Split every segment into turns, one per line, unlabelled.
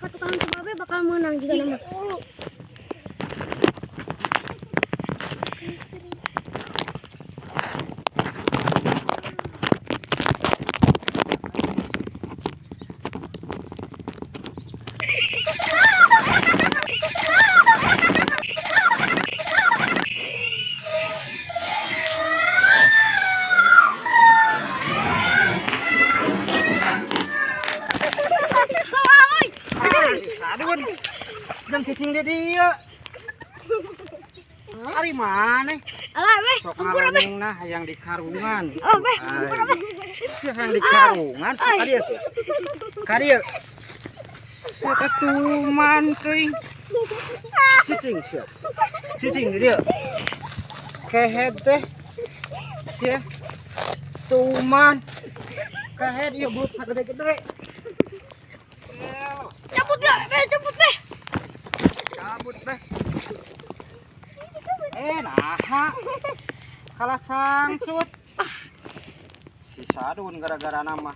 Ka tukang coba be bakal menang juga nama.
Sadun. Jam cicing di dia. Ari maneh?
Alah weh,
Sok
ampura beh.
ngaleneng nah hayang di karungan.
Oh beh, ampura beh.
Sia hayang di karungan, sok ka dieu sia. Ka dieu. Sia katuman teuing. Cicing sia. Cicing di dieu. Kehed teh. Sia. Tuman. Kehed ieu belut sagede-gede.
Cabut gak? Beh, cabut beh.
Cabut beh. Naha. Kalah sangcut. Si Sadun gara-gara nama.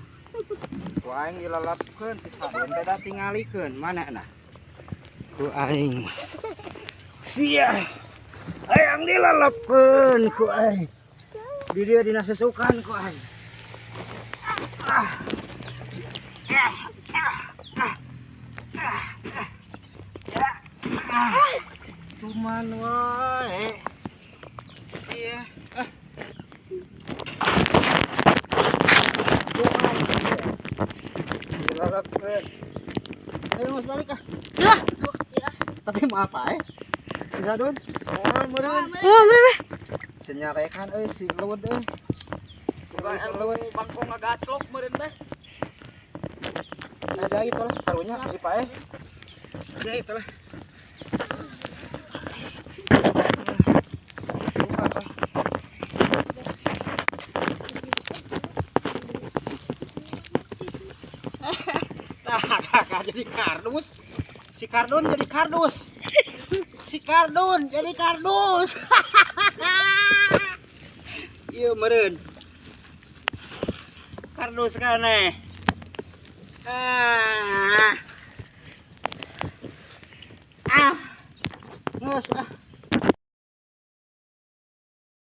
Ku aing dilalapkeun si Sadun teh da tingalikeun mana nah. Ku aing mah. Sia. Hayang dilalapkeun ku aing. Di dieu dina sesukan ku aing. Ah. Ah. Ah. Ah. Ah. Ah. Cuman wae. Iya. Ah. Cuman. Dilalapkeun. Ayo mas balik ah.
Ya.
Tapi mau apa eh? Bisa Dun? Oh, meureun.
Oh, beh.
Senyarekan euy si Lewet euy. Si Lewet
Bangkong ngagaclok meureun teh.
Ada itu lah karunya si Pae. Ada itu lah. Nah, jadi kardus. Si Kardun jadi kardus. Si Kardun jadi kardus. Iya meureun. Kardus kaneh. Ah. Ah. Ngeus ah.